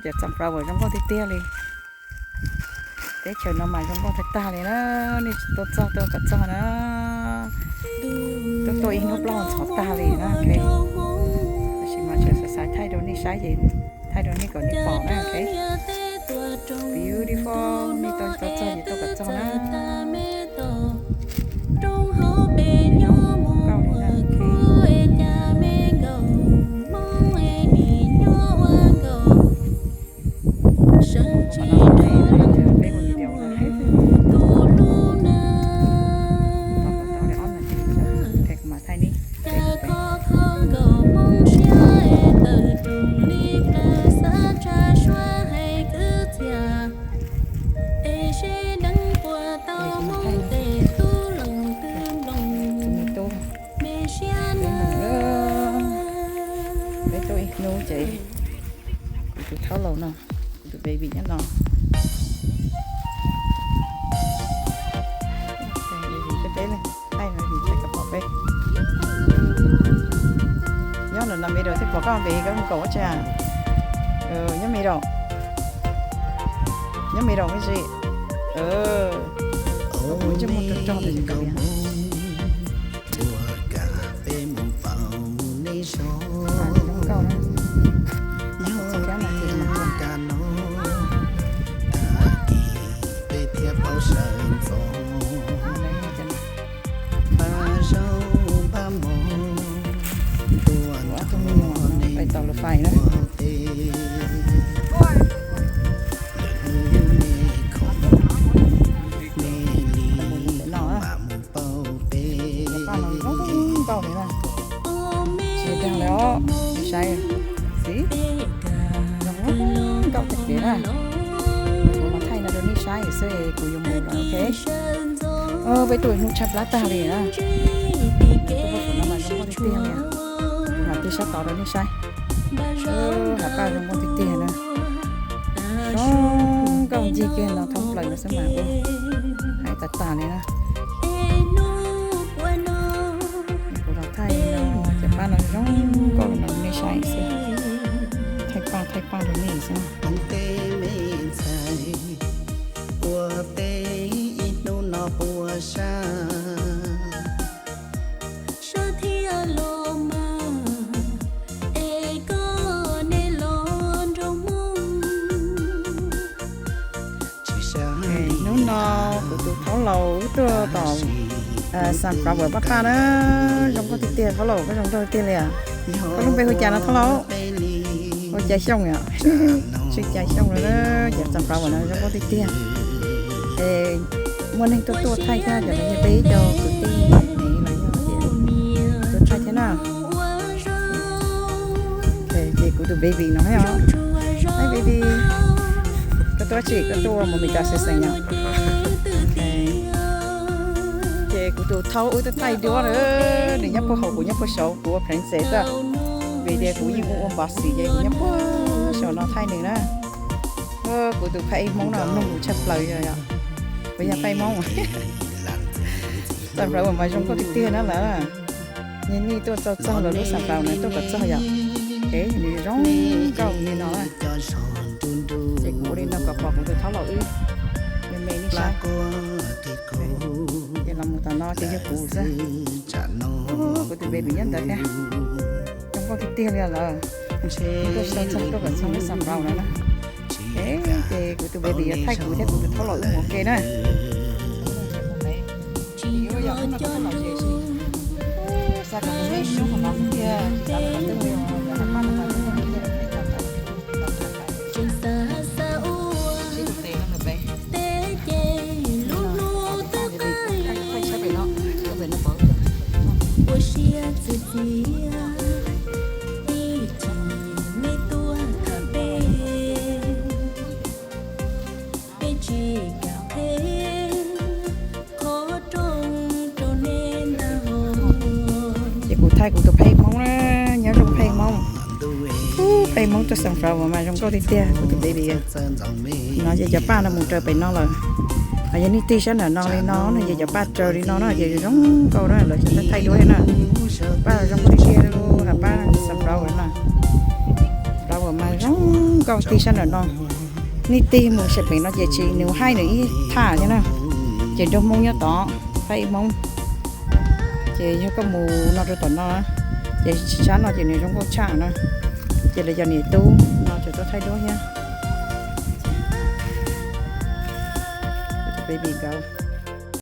Cov sunflower zoo nkauj tiag tiag li. Teb chaws no mas zoo nkauj tag tag li na, nej tsis tuaj txog tuaj kom txog na. Tuaj tuaj ib hnub plaub ntxhov tag li na, ok. Tab sis mas tseem xav xav thaij rau nej saib ces thaij rau nej kom nej pom na, ok. Beautiful, nej tuaj txog ces tuaj kom txog na. Zoo nkauj li na, ok. Peb ua video na, tau li ob nas this, kuv mam thaij nej. Peb tuaj ib hnub ces kuv tus thaub laus no, kuv tus baby nyob no. Baby peb, peb, baby thaij kom pom peb. Nyob no middle thiaj pom koj, baby koj mus koom ua tsaug. Nyob middle, nyob middle me ntsis. Ntsej muag rog rog ntawd. Pais tau lawv fais na. Paj no zoo nkauj li na. Tsis dag li os, saib xwb. Zoo nkauj tiag tiag na. Kuv los thaij no rau nej saib xwb kuv yuav mus lawm, ok. Peb tuaj ib hnub tshaib plab tag li na. Tuaj pem no mas zoo nkauj tiag tiag li. Mam tig sab tod rau nej saib. Hav paj zoo nkauj tiag tiag na. Zoo nkauj ncig kiag no thoob plaws no xwb mas ua hais tas tas li na. Kuv los thaij cov paj no zoo nkauj no nej saib xwb. Thaij paj thaij paj rau nej xwb. Hnub no kuv tus thaub laus wb tuaj tom sunflower paj paj na. Zoo nkauj tiag tiag, thaub laus koj zoo nkauj tiag li. Koj lub npe hu cas no thaub laus? Hu Cai Xyooj yom? Tswv Cai Xyooj lawm, cov sunflower no zoo nkauj tiag tiag. Es muaj neeg tuaj tuaj thaij thiab, cov no yog peb ib co kwv tij los yog tuaj thaij thiab na. Ces kuv tus baby no thiab os. Hi baby. Koj tuaj tsis, koj tuaj mus Meskas xeem xeem yom? Ces kuv tus thaub wb tuaj thaij duab na, nws nyob puag hauv kuv nyob puag saud, kuv ua princess xwb. Vim tias kuv yeej ua ua bossy ces kuv nyob puag saum no thaij nws na. Kuv tus phaj ej Hmoob no mloog kuv tshaj plaws yom. Kuv yog phaj ej Hmoob. Sunflower mas zoo nkauj tiag tiag na lawm. Yog nej tuaj txog txog lawm lub sunflower no tuaj kom txog yom. Kev nws zoo nkauj li no na. Ces kuv ua li no kom pom kuv tus thaub laus wb me me nej saib. Ces los mus tom no ces yog kuv xwb. Kuv tus baby nyob ntawd thiab. Zoo nkauj tiag tiag li lawm. Tuaj txog txog tuaj kom txog lub sunflower no na. Ces kuv tus baby yuav thaij kuv thiab kuv tus thaub laus wb mus ua ke na. Ces kuv thaij kuv tus phaj ej Hmoob na, nyob zoo phaj ej Hmoob. Phaj ej Hmoob tuaj sunflower mas zoo nkauj tiag tiag kuv tus baby. No ces cov paj no mus raws pem no lawm. Yog nej tig sab nram no li no no ces cov paj raws li no no ces zoo nkauj na, lawv thaij duab thiab na. Paj zoo tiag tiag li, paj sunflower na. Flower mas zoo Koj tig sab nram no, nej tig mus sam pem no ces tsis, nws haib nws ib thaj thiab na. Ces nrog Hmoob nyob tod, haib ib Hmoob. Ces yog koj mus no rau tom no, ces tsis sab no ces nws zoo nkauj tshaj na. Ces lawv cov niam tub no tseem tuaj thaij duab thiab. Baby girl.